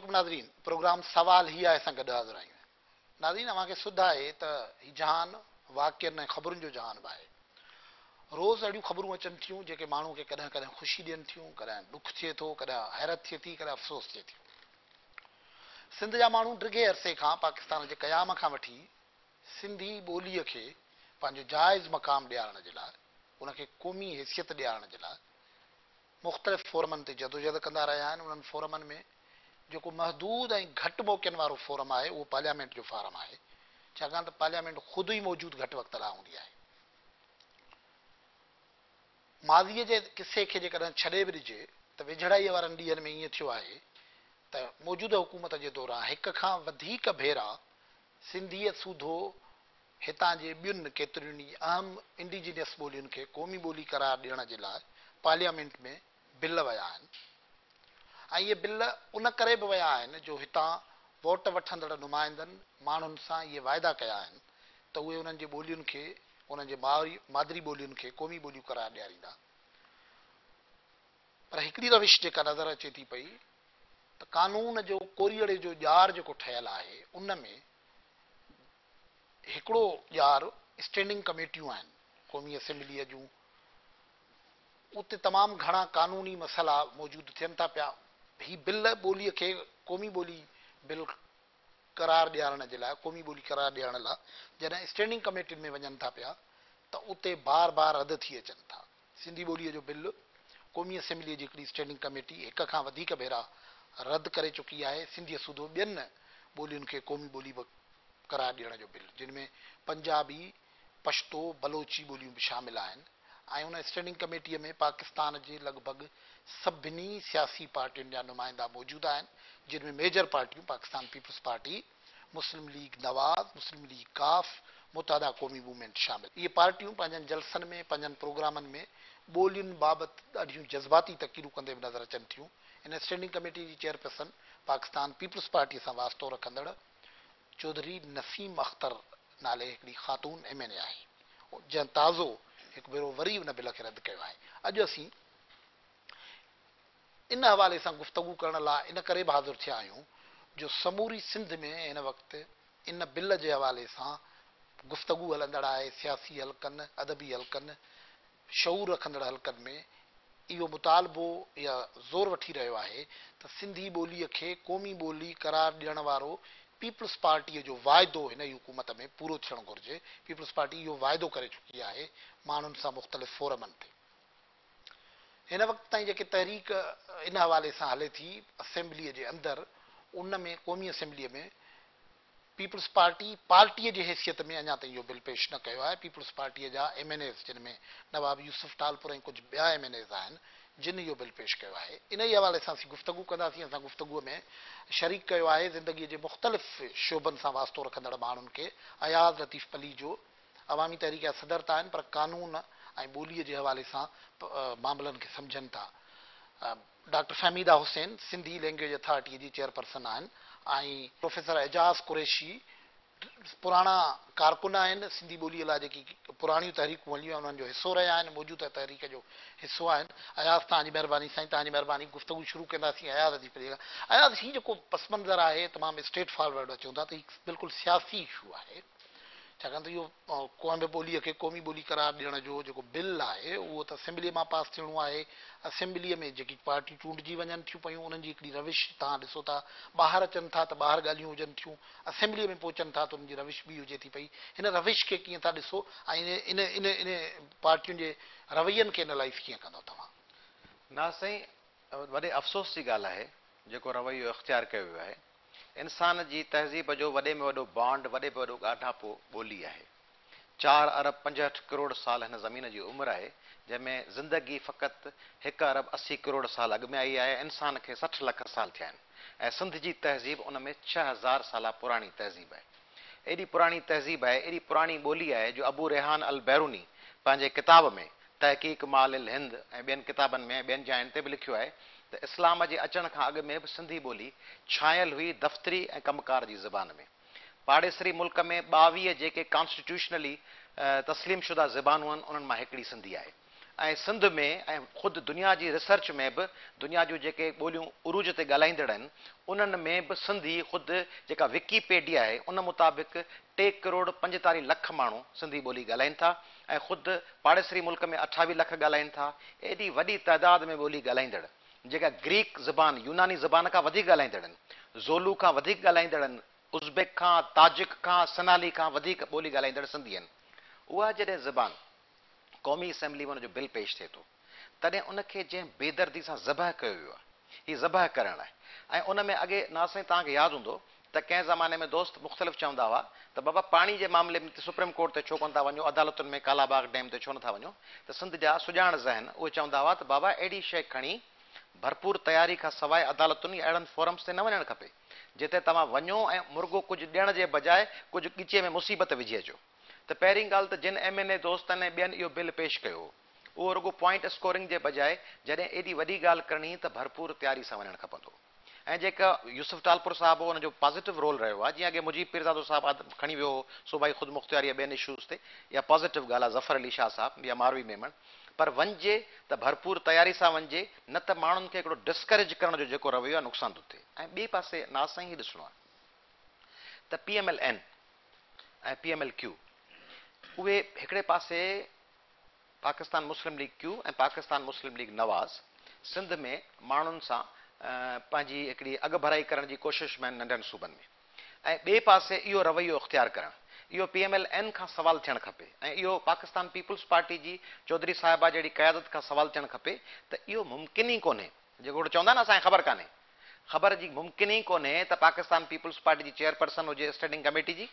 عليڪم ناظرين پروگرام سوال هي آهي سان گڏ حاضر آهيون. ناظرين اوهان کي سڌ آهي ته هي جهان واقعن ۽ خبرن جو جهان به آهي. روز اهڙيون خبرون اچن ٿيون جيڪي ماڻهو کي ڪڏهن ڪڏهن خوشي ڏين ٿيون، ڪڏهن ڏک ٿئي ٿو، ڪڏهن حيرت ٿئي ٿي، ڪڏهن افسوس ٿئي ٿيو. سنڌ جا ماڻهو ڊگهي عرصي کان پاڪستان جي قيام کان وٺي سنڌي ٻوليء کي پنهنجو جائز مقام ڏيارڻ جي لاء، ان کي قومي حيثيت ڏيارڻ جي لاء مختلف فورمن تي جدوجهد ڪندا رهيا آهن، انهن فورمن ۾ جيڪو محدود ۽ گهٽ موقعن وارو فورم آهي اهو پارليامينٽ جو فارم آهي، ڇاڪاڻ ته پارليامينٽ خود ئي موجود گهٽ وقت لاء هوندي آهي. ماضيء جي قصي کي جيڪڏهن ڇڏي به ڏجي ته ويجهڙائيء وارن ڏينهن ۾ ائين ٿيو آهي ته موجوده حڪومت جي دوران هڪ کان وڌيڪ ڀيرا سنڌيء سوڌو هتان جي ٻين ڪيترين ئي اهم انڊيجينس ٻولين کي قومي ٻولي قرار ڏيڻ جي لاء پارليامينٽ ۾ بل ويا آهن ۽ اهي بل ان ڪري به ويا آهن جو هتان ووٽ وٺندڙ نمائندن ماڻهن سان اهي واعدا ڪيا آهن ته اهي انهن جي ٻولين کي انهن جي مادري ٻولين کي قومي ٻوليون قرار ڏياريندا پر هڪڙي روش جيڪا نظر اچي ٿي پئي ته قانون جو ڪوريئڙي جو ڄار جيڪو ٺهيل آهي ان ۾ هڪڙو ڄار اسٽينڊنگ ڪميٽيون آهن قومي اسيمبليء جون اتي تمام گهڻا قانوني مسئلا موجود ٿين ٿا پيا. هي بل ٻوليء کي قومي ٻولي بل قرار ڏيارڻ جي لاء قومي ٻولي قرار ڏيارڻ لاء جڏهن اسٽينڊنگ ڪميٽين ۾ وڃن ٿا پيا ته اتي بار بار رد ٿي اچن ٿا. سنڌي ٻوليء جو بل قومي اسيمبليء جي هڪڙي اسٽينڊنگ ڪميٽي هڪ کان وڌيڪ ڀيرا رد ڪري چڪي آهي. سنڌيء سوڌو ٻين ٻولين کي قومي ٻولي به قرار ڏيڻ جو بل جن ۾ پنجابي، پشتو، بلوچي ٻوليون به شامل آهن ۽ ان اسٽينڊنگ ڪميٽيء ۾ پاڪستان جي لڳ ڀڳ سڀني سياسي پارٽين جا نمائندا موجود آهن جن ۾ ميجر پارٽيون پاڪستان پيپلز پارٽي، مسلم ليگ نواز، مسلم ليگ قاف، متحده قومي موومينٽ شامل. اهي پارٽيون پنهنجن جلسن ۾ پنهنجن پروگرامن ۾ ٻولين بابت ڏاڍيون جذباتي تقريرون ڪندي به نظر اچن ٿيون. ان اسٽينڊنگ ڪميٽيء جي چيئرپرسن پاڪستان پيپلز پارٽيء سان واسطو رکندڙ چوڌري نسيم اختر نالي هڪڙي خاتون ايم اين اي آهي جنهن تازو هڪ ڀيرو وري ان بل کي رد ڪيو آهي. اڄ اسين ان حوالي سان گفتگو ڪرڻ لاء ان ڪري به حاضر ٿيا آهيون جو سموري سنڌ ۾ هن وقت ان بل جي حوالي سان گفتگو هلندڙ آهي، سياسي حلقن، ادبي حلقن، شعور رکندڙ حلقن ۾ اهو مطالبو يا زور وٺي رهيو آهي ته سنڌي ٻوليء کي قومي ٻولي قرار ڏيڻ وارو پيپلز پارٽيء جو واعدو هن ئي حڪومت ۾ پورو ٿيڻ گهرجي، پيپلز پارٽي اهو واعدو ڪري چڪي آهي ماڻهن سان مختلف فورمن تي. هن وقت تائين جيڪي تحريڪ ان حوالي سان هلي ٿي اسيمبليء جي اندر ان ۾ قومي اسيمبليء ۾ پيپلز پارٽي پارٽيء جي حيثيت ۾ اڃا تائين اهو بل پيش نه ڪيو آهي، پيپلز پارٽيء جا ايم اين ايز جن ۾ نواب يوسف ٽالپر ۽ ڪجهه ٻيا ايم اين ايز آهن جن اهو بل پيش ڪيو آهي. انهيء حوالي سان اسين گفتگو ڪنداسين، اسان گفتگوء ۾ شريڪ ڪيو آهي زندگيء جي مختلف شعبن سان واسطو رکندڙ ماڻهن کي اياز لطيف پليجو عوامي تحريڪ جا صدر ته آهن پر قانون ۽ ٻوليء جي حوالي سان معاملن کي سمجهن ٿا. ڊاڪٽر فهميده حسين سنڌي لينگويج اٿارٽيء جي چيئرپرسن آهن ۽ پروفيسر اعجاز قريشي پراڻا ڪارڪن آهن، سنڌي ٻوليء لاء جيڪي پراڻيون تحريڪون هليون آهن انهن جو حصو رهيا آهن، موجوده تحريڪ جو حصو آهن. اياز توهان جي مهرباني سائين توهان جي مهرباني گفتگو شروع ڪنداسين اياز جي پلي کان. اياز هي جيڪو پس منظر آهي تمام اسٽريٽ فارورڊ اچون ٿا ته هي بلڪل سياسي اشو آهي. ڇاڪاڻ ته اهو ڪنهن به ٻوليء کي قومي ٻولي قرار ڏيڻ جو جيڪو بل آهي اهو ته اسيمبليء مان پاس ٿيڻو آهي. اسيمبليء ۾ جيڪي پارٽيون چونڊجي وڃن ٿيون پيون انهن جي هڪڙي روش توهان ڏسو ٿا ٻاهر اچن ٿا ته ٻاهر ڳالهيون هجن ٿيون اسيمبليء ۾ پهچن ٿا ته انهن جي روش ٻي هجي ٿي پئي. هن روش کي ڪيئن ٿا ڏسو ۽ ان ان ان پارٽين جي روين کي انالائيز ڪيئن ڪندؤ توهان؟ ناز سائين وڏي افسوس جي ڳالهه آهي جيڪو رويو اختيار ڪيو ويو آهي. انسان جي تهذيب جو وڏي ۾ وڏو بانڊ، وڏي ۾ وڏو ڳانڍاپو ٻولي آهي. چار ارب 65 ڪروڙ سال هن زمين جي عمر آهي، جنهن ۾ زندگي فقط هڪ ارب 80 ڪروڙ سال اڳ ۾ آئي آهي، انسان کي 60 لک سال ٿيا آهن ۽ سنڌ جي تهذيب ان ۾ 6000 سالا پراڻي تهذيب آهي. ايڏي پراڻي تهذيب آهي، ايڏي پراڻي ٻولي آهي جو ابو ريحان البيروني پنهنجي ڪتاب ۾ تحقيق معالي الهند ۽ ٻين ڪتابن ۾ ۽ ٻين جاين تي به لکيو آهي ته اسلام جي اچڻ کان اڳ ۾ به سنڌي ٻولي ڇانيل هئي دفتري ۽ ڪم ڪار جي زبان ۾. پاڙيسري ملڪ ۾ 22 جيڪي ڪانسٽيٽيوشنلي تسليم شده زبانون آهن انهن مان هڪڙي سنڌي آهي. ۽ سنڌ ۾ ۽ خود دنيا جي ريسرچ ۾ به دنيا جون جيڪي ٻوليون عروج تي ڳالهائيندڙ آهن انهن ۾ به سنڌي خود جيڪا وڪي پيڊيا آهي ان مطابق ٽي ڪروڙ 45 لک ماڻهو سنڌي ٻولي ڳالهائين ٿا ۽ خود پاڙيسري ملڪ ۾ 28 لک ڳالهائين ٿا. ايڏي وڏي تعداد ۾ ٻولي ڳالهائيندڙ جيڪا گريڪ زبان يوناني زبان کان وڌيڪ ڳالهائيندڙ آهن، زولو کان وڌيڪ ڳالهائيندڙ آهن، ازبڪ کان، تاجڪ کان، سنالي کان وڌيڪ ٻولي ڳالهائيندڙ سنڌي آهن. اها جڏهن زبان قومي اسيمبلي ۾ ان جو بل پيش ٿئي ٿو تڏهن ان کي جنهن بيدردي سان ذبح ڪيو ويو آهي، هي ذبح ڪرڻ آهي ۽ ان ۾ اڳي ناز سائين توهان کي ياد هوندو ته ڪنهن زماني ۾ دوست مختلف چوندا هئا ته بابا پاڻي جي معاملي ۾ سپريم ڪورٽ تي ڇو ڪونه ٿا وڃو، عدالتن ۾ ڪالا باغ ڊيم تي ڇو نه ٿا وڃو ته سنڌ جا سڄاڻ ذهن اهي چوندا هئا ته بابا اهڙي شيء کڻي ڀرپور تياري کان سواء عدالتن يا اهڙن فورمز تي نه وڃڻ کپي جتي توهان وڃو ۽ مرڳو ڪجهه ڏيڻ جي بجاء ڪجهه ڳچيء ۾ مصيبت وجهي اچو. ته پهرين ڳالهه ته جن ايم اين اي دوستن ۽ ٻين اهو بل پيش ڪيو هو اهو رڳو پوائنٽ اسڪورنگ جي بجاء جڏهن ايڏي وڏي ڳالهه ڪرڻي ته ڀرپور تياري سان وڃڻ کپندو ۽ جيڪا يوسف ٽالپر صاحب هو ان جو پازيٽو رول رهيو آهي جيئن اڳي مجيب پيرزادو صاحب کڻي ويو هو صوبائي خودمختياري يا ٻين اشوز تي اها پازيٽو ڳالهه آهي ظفر علي شاهه صاحب يا ماروي ميمڻ پر وڃجي ته ڀرپور تياري سان وڃجي نه ته ماڻهن کي هڪڙو ڊسڪريج ڪرڻ جو جيڪو رويو آهي نقصان ٿو ٿئي ۽ ٻئي پاسي ناز سائين هي ڏسڻو آهي ته P M L N ۽ P M L Q اهي هڪڙي پاسي پاڪستان مسلم ليگ ڪيو ۽ پاڪستان مسلم ليگ نواز سنڌ ۾ ماڻهن سان پنهنجي هڪڙي اڳڀرائي ڪرڻ جي ڪوشش ۾ آهن ننڍن صوبن ۾ ۽ ٻئي پاسي اهو رويو اختيار ڪرڻ اهو پي ايم ايل اين کان سوال ٿيڻ کپي ۽ اهو پاڪستان پيپلز پارٽي جي چوڌري صاحبه جهڙي قيادت کان سوال ٿيڻ کپي ته اهو ممڪن ئي ڪونهي جيڪو هڪڙو چوندا آهن نه اسان کي خبر ڪانهي خبر جي ممڪن ئي ڪونهي ته پاڪستان پيپلز پارٽي جي چيئرپرسن هجي اسٽينڊنگ ڪميٽي جي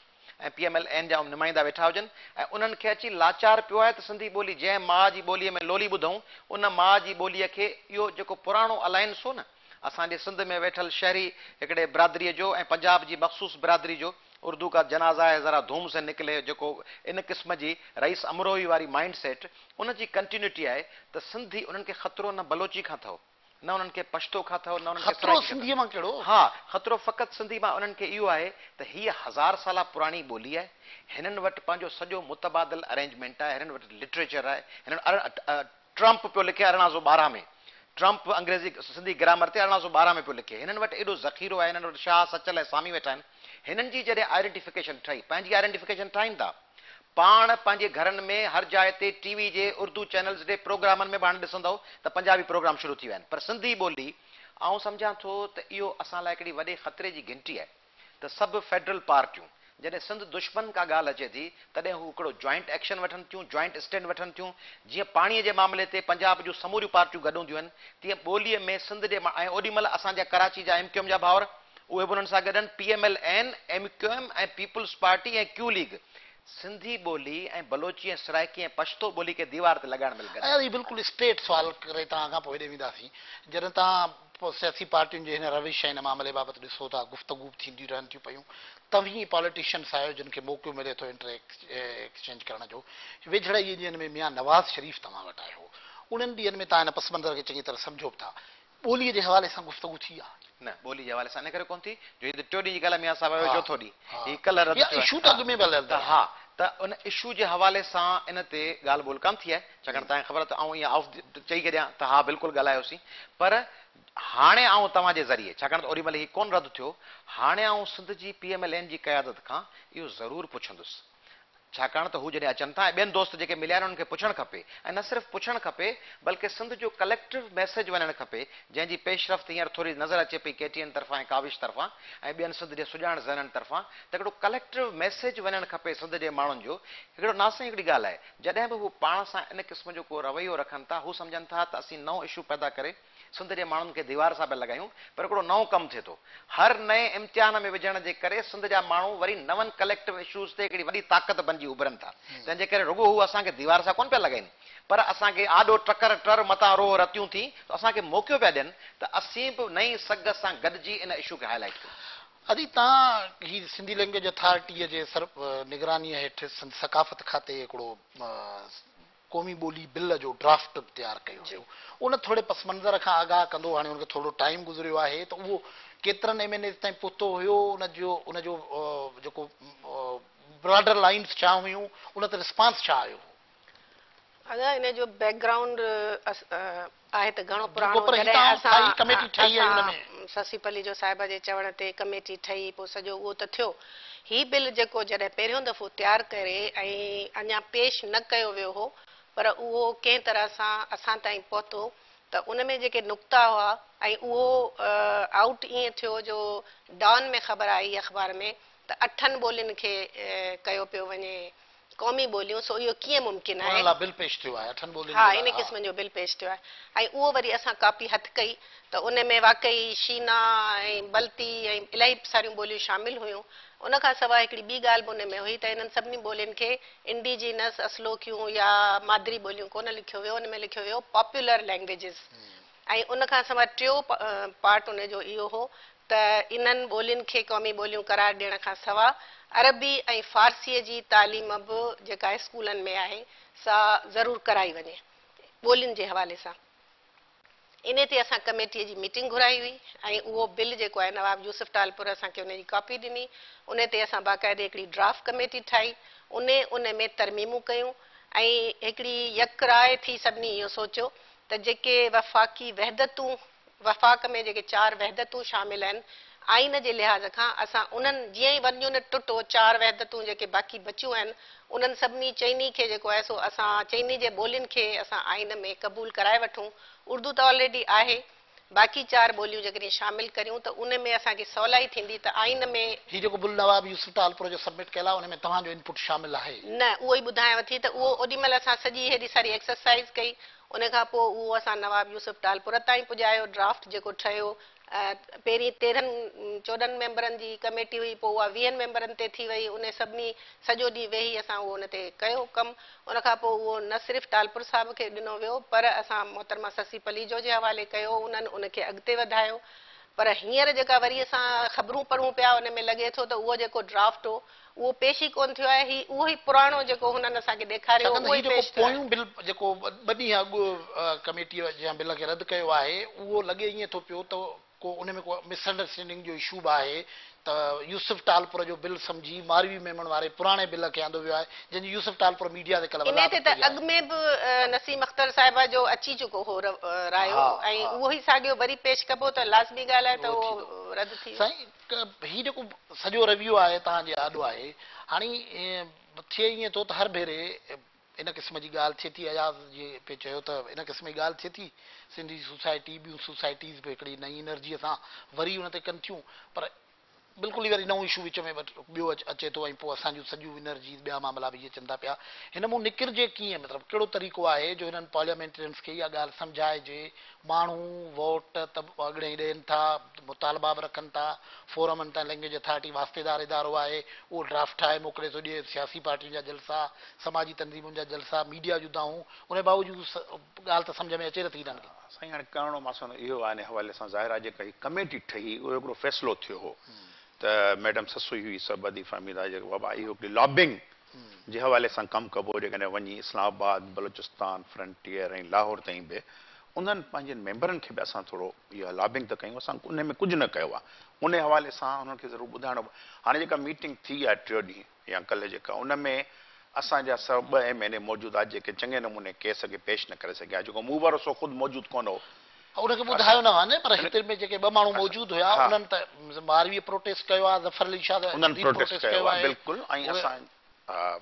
۽ پي ايم ايل اين جا نمائندا ويٺا هجن ۽ انهن کي اچي لاچار پيو آهي ته سنڌي ٻولي جنهن ماء جي ٻوليء ۾ لولي ٻڌئون ان ماء جي ٻوليء کي اهو جيڪو پراڻو الائنس هو نه اسان جي سنڌ ۾ ويٺل شهري هڪڙي برادريء جو ۽ پنجاب جي مخصوص برادري جو اردو ڪا جنازه هي ذرا ڌوم سي نڪلي جيڪو ان قسم جي رئيس امروهي واري مائنڊ سيٽ ان جي ڪنٽينيوٽي آهي ته سنڌي انهن کي خطرو نه بلوچي کان ٿئو نه انهن کي پشتو کان اٿو، نه انهن کي خطرو سرائيڪي کان سنڌيء مان ڪهڙو؟ ها، خطرو فقط سنڌي مان انهن کي اهو آهي ته هيء هزار سالا پراڻي ٻولي آهي، هنن وٽ پنهنجو سڄو متبادل ارينجمينٽ آهي، هنن وٽ لٽريچر آهي، هنن ٽرمپ پيو لکي 1812 ۾، ٽرمپ انگريزي سنڌي گرامر تي 1812 ۾ پيو لکي، هنن وٽ ايڏو ذخيرو آهي، هنن وٽ شاهه، سچل ۽ سامي ويٺا آهن، هنن جي جڏهن آئيڊنٽيفڪيشن ٺهي، پنهنجي آئيڊنٽيفڪيشن ٺاهين ٿا، پاڻ پنهنجي گهرن ۾ هر جاء تي ٽي وي جي اردو چينلز جي پروگرامن ۾ به هاڻي ڏسندؤ ته پنجابي پروگرام شروع ٿي ويا آهن پر سنڌي ٻولي آئون سمجهان ٿو ته اهو اسان لاء هڪڙي وڏي خطري جي گهنٽي آهي ته سڀ فيڊرل پارٽيون جڏهن سنڌ دشمن ڪا ڳالهه اچي ٿي تڏهن هو هڪڙو جوائنٽ ايڪشن وٺن ٿيون جوائنٽ اسٽينڊ وٺن ٿيون جيئن پاڻي جي معاملي تي پنجاب جون سموريون پارٽيون گڏ هونديون آهن تيئن ٻوليء ۾ سنڌ جي ۽ اوڏي مهل اسان جا ڪراچي جا ايم ڪيو ايم جا ڀائر اهي به انهن سان گڏ آهن، P M L N, M Q M ۽ peoples party ۽ Q league Sindhi ٻولي ۽ بلوچي ۽ سرائيڪي ۽ پشتو ٻولي کي ديوار تي لڳائڻ مهل گڏ آهن. اياز هي بلڪل اسٽريٽ سوال ڪري توهان کان پوء هيڏي وينداسين. جڏهن توهان سياسي پارٽين جي هن روش ۽ هن معاملي بابت ڏسو ٿا، گفتگو به ٿينديون رهن ٿيون پيون، توهين پاليٽيشنس آهيو جن کي موقعو ملي ٿو انٽر ايڪسچينج ڪرڻ جو، ويجهڙائي جي ڏينهن ۾ ميان نواز شريف توهان وٽ آيو هو، انهن ڏينهن ۾ توهان هن پس منظر کي چڱي طرح سمجهو به ٿا، ٻوليء جي حوالي سان گفتگو ٿي آ؟ نه، ٻوليء جي حوالي سان ان ڪري ڪونه ٿي جو هي ته ٽيون ڏينهن جي ڳالهه آهي، ميان صاحب آيو چوٿون ڏينهن، هي ڪلهه رد يا ٿيو آهي. اشو ته اڳ ۾ به هلندڙ ته آهي. ها ته ان اشو جي حوالي سان ان تي ڳالهه ٻولهه ڪانه ٿي آهي، ڇاڪاڻ توهان کي خبر آهي ته آئون ائين آف چئي ڇڏيان ته ها بلڪل ڳالهايوسين، پر هاڻي آئون توهان جي ذريعي، ڇاڪاڻ ته اوڏي مهل هي ڪونه رد ٿيو، هاڻي آئون سنڌ جي پي ايم ايل اين جي قيادت کان اهو ضرور پڇندس ڇاڪاڻ ته هو جڏهن اچن ٿا ۽ ٻين دوست جيڪي مليا آهن انهن کي پڇڻ کپي ۽ نه صرف پڇڻ کپي بلڪه سنڌ جو ڪليڪٽو ميسيج وڃڻ کپي جنهن جي پيش رفت هينئر ٿوري نظر اچي پئي ڪي ٽي اين طرفان ۽ ڪاوش طرفان ۽ ٻين سنڌ جي سڄاڻ ذهنن طرفان ته هڪڙو ڪليڪٽو ميسيج وڃڻ کپي سنڌ جي ماڻهن جو هڪڙو ناصح هڪڙي ڳالهه آهي جڏهن به هو پاڻ سان ان قسم جو ڪو رويو رکن ٿا هو سمجهن ٿا ته اسين نئون اشو پيدا ڪري سنڌ جي ماڻهن کي ديوار سان پيا لڳايون پر هڪڙو نئون ڪم ٿئي ٿو. هر نئين امتحان ۾ وجهڻ جي ڪري سنڌ جا ماڻهو وري نون ڪليڪٽو اشوز تي هڪڙي وڏي طاقت بنجي اڀرن ٿا. تنهن جي ڪري رڳو هو اسان کي ديوار سان ڪونه پيا لڳائين پر اسان کي آڏو ٽڪر ٽر متان روهه رتيون ٿي ته اسان کي موقعو پيا ڏين ته اسين به نئين سگهه سان گڏجي ان اشو کي هائي لائيٽ ڪيون. ادي تان هي سنڌي لينگويج اٿارٽيء جي سر نگرانيء هيٺ سنڌ ثقافت کاتي هڪڙو قومي ٻولي بل جو ڊرافٽ به تيار ڪيو هيو. ان ٿوري پس منظر کان آگاهه ڪندو هاڻي ان کي ٿورو ٽائيم گذريو آهي ته اهو ڪيترن ايم اين ايز تائين پهتو هيو ان جو ان جو جيڪو براڊر لائينز ڇا هيون ان تي رسپانس ڇا آيو هو؟ ادا ان جو بيڪ گرائونڊ آهي ته گهڻو پراڻو پر جڏهن هتان اسان ٺاهي ڪميٽي ٺهي ۽ ان ۾. اسان سسي پليجو صاحبه جي چوڻ تي ڪميٽي ٺهي پوء سڄو اهو ته ٿيو. هي بل جيڪو جڏهن پهريون دفعو تيار ڪري ۽ اڃا پيش نه ڪيو ويو هو پر اهو ڪنهن طرح سان اسان تائين پهتو ته ان ۾ جيڪي نقطا هئا ۽ اهو آئوٽ ائين ٿيو جو ڊان ۾ خبر آئي اخبار ۾ ته اٺن ٻولين کي ڪيو پيو وڃي قومي ٻوليون سو اهو ڪيئن ممڪن آهي؟ انهن لاء بل پيش ٿيو آهي اٺن ٻولين ها جي ان لاء ها. قسم جو بل پيش ٿيو آهي ۽ اهو وري اسان ڪاپي هٿ ڪئي ته ان ۾ واقعي شينا ۽ بلتي ۽ الاهي ساريون ٻوليون شامل هيون. ان کان سواء هڪڙي ٻي ڳالهه به ان ۾ هئي ته انهن سڀني ٻولين کي انڊيجينس، اصلوڪيون يا مادري ٻوليون ڪونه لکيو ويو، ان ۾ لکيو ويو پاپيولر لينگويجز ۽ ان کان سواء ٽيو پارٽ ان جو اهو هو ته انهن ٻولين کي قومي ٻوليون قرار ڏيڻ کان سوا عربي ۽ فارسيء جي تعليم به جيڪا اسڪولن ۾ آهي سا ضرور ڪرائي وڃي. ٻولين جي حوالي سان انهي تي اسان ڪميٽيء جي ميٽنگ گهرائي هئي ۽ اهو بل جيڪو آهي نواب يوسف ٽالپر اسان کي انهي جي ڪاپي ڏني. انهي تي اسان باقاعدي هڪڙي ڊرافٽ ڪميٽي ٺاهي انهي ان ۾ ترميمون ڪيون ۽ هڪڙي يڪ راء ٿي سڀني اهو سوچيو ته جيڪي وفاقي وحدتون وفاق ۾ جيڪي چار وحدتون شامل آهن، آئين جي لحاظ کان اسان انهن جيئن ئي ون يونٽ ٽٽو، چار وحدتون جيڪي باقي بچيون آهن، انهن سڀني چئني کي جيڪو آهي سو اسان چئني جي ٻولين کي اسان آئين ۾ قبول ڪرائي وٺون. اردو ته آلريڊي آهي، باقي چار ٻوليون جيڪڏهن شامل ڪريون ته ان ۾ اسان کي سولائي ٿيندي ته آئين ۾. هي جيڪو بل نواب يوسف ٽالپر جو سبمٽ ڪيل آهي ان ۾ توهان جو انپٽ شامل آهي؟ نه، اهو ئي ٻڌايانو ٿي ته اهو اوڏي مهل اسان سڄي هيڏي ساري ايڪسرسائيز ڪئي، ان کان پوء اهو اسان نواب يوسف ٽالپر تائين پڄايو، ڊرافٽ جيڪو ٺهيو، پهرين تيرهن 14 ميمبرن جي ڪميٽي هئي، پوء اها 20 ميمبرن تي ٿي وئي، انهي سڀني سڄو ڏينهن ويهي اسان اهو ان تي ڪيو ڪم، ان کان پوء اهو نه صرف ٽالپر صاحب کي ڏنو ويو پر اسان محترمه سسي پليجو جي حوالي ڪيو، انهن ان کي اڳتي وڌايو، پر هينئر جيڪا وري اسان خبرون پڙهون پيا ان ۾ لڳي ٿو ته اهو جيڪو ڊرافٽ هو اهو پيش ئي ڪونه ٿيو آهي، هي اهو ئي پراڻو جيڪو هنن اسان کي ڏيکاريو ڇاڪاڻ ته اهو هي ئي جيڪو پيش ٿيو آهي. پويون بل جيڪو ٻه ڏينهن اڳ ڪميٽيء جنهن بل کي رد ڪيو آهي اهو لڳي ائين ٿو پيو ته ڪو ان ۾ ڪو مس انڊرسٽينڊنگ جو اشو به آهي ته يوسف ٽالپر جو بل سمجهي ماروي ميمڻ واري پراڻي بل کي آندو ويو آهي جنهن جي يوسف ٽالپر ميڊيا تي ڪلهه انهي تي وضاحت ته ڪئي اڳ آهي. ۾ به نسيم اختر صاحبه جو اچي چڪو هو رايو ها ۽ ها اهو ئي ساڳيو وري پيش ڪبو ته لازمي ڳالهه آهي ته اهو ٿيندو. اهو رد ٿي ويندو. سائين هي جيڪو سڄو رويو آهي توهان جي آڏو آهي، هاڻي ٿئي ائين ٿو ته هر ڀيري ان قسم جي ڳالهه ٿئي ٿي، اياز جي پئي چيو ته ان قسم جي ڳالهه ٿئي ٿي، سنڌي سوسائٽي ٻيون سوسائٽيز به هڪڙي نئين انرجيء سان وري ان تي ڪن ٿيون پر بلڪل ئي وري نئون اشو وچ ۾ ٻيو اچي ٿو ۽ پوء اسان جون سڄيون انرجيز ٻيا معاملا به اچن ٿا پيا. هن مون نڪرجي ڪيئن مطلب ڪهڙو طريقو آهي جو هنن پارليامينٽرينس کي اها ڳالهه سمجهائجي ماڻهو ووٽ ته اڳڙي ئي ڏين ٿا، مطالبا به رکن ٿا، فورمن تان لينگويج اٿارٽي واسطيدار ادارو آهي، اهو ڊرافٽ ٺاهي موڪلي ٿو ڏئي، سياسي پارٽين جا جلسا، سماجي تنظيمن جا جلسا، ميڊيا جون دانهون، ان باوجود ڳالهه ته سمجهه ۾ اچي نٿي هنن کي. سائين هاڻي ڪرڻو مان سمجهان ٿو اهو آهي ان حوالي سان ظاهر آهي جيڪا هي ڪميٽي ٺهي اهو هڪڙو فيصلو ٿيو هو ته ميڊم سسئي هئي سڀ ادي فهميده جيڪو بابا اهو هڪڙي لابنگ جي حوالي سان ڪم ڪبو جيڪڏهن وڃي اسلام آباد، بلوچستان، فرنٽيئر ۽ لاهور تائين به انهن پنهنجن ميمبرن کي به اسان ٿورو اها لابنگ ته ڪيون اسان انهي ۾ ڪجهه نه ڪيو آهي انهي حوالي سان انهن کي ضرور ٻڌائڻو هاڻي جيڪا ميٽنگ ٿي آهي ٽيون ڏينهن يا ڪلهه جيڪا ان ۾ اسان جا سؤ ٻه ايم اين اي موجود آهي جيڪي چڱي نموني ڪيس کي پيش نه ڪري سگهيا جيڪو مون وارو سو خود موجود ڪونه هو. ان کي ٻڌايو نه هئن پر هتي ۾ جيڪي ٻه ماڻهو موجود هيا انهن ته مارويء پروٽيسٽ ڪيو آهي ظفر علي شاهه انهن شديد پروٽيسٽ پروٽيسٽ ڪيو ڪيو آهي آهي بلڪل ۽ اهي اسان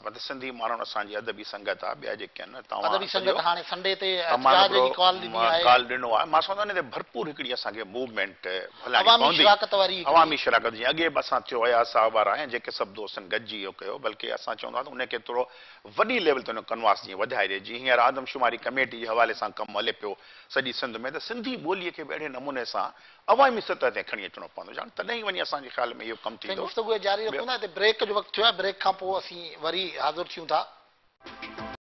مطلب سنڌي ماڻهن اسان جي ادبي سنگت آهي ٻيا جيڪي آهن توهان ادبي سڄو سنگت هاڻي سنڊي تي تمام احتجاج هڪڙو جي ڪال ڏني آهي. ڪال ڏنو آهي مان سمجهان ٿو ان تي ڀرپور هڪڙي اسان کي موومينٽ هلائڻي عوامي پوندي شراڪت واري هڪڙي. عوامي شراڪت جيئن اڳي به اسان ٿيو اياز صاحب وارا ۽ جيڪي سڀ دوستن گڏجي اهو ڪيو بلڪه اسان چوندا ته ان کي ٿورو وڏي ليول تي ان ڪنواس جيئن وڌائجي جيئن هينئر آدمشماري ڪميٽي جي حوالي سان ڪم هلي پيو سڄي سنڌ ۾ ته سنڌي ٻوليء کي به اهڙي نموني سان عوامي سطح تي کڻي اچڻو پوندو ڇاڪاڻ تڏهن ئي وڃي اسان جي خيال ۾ اهو ڪم سائين ٿيندو. گفتگو جاري ٻيو. رکون ٿا هتي بريڪ جو وقت ٿيو آهي بريڪ کان پوء اسين وري حاضر ٿيون ٿا.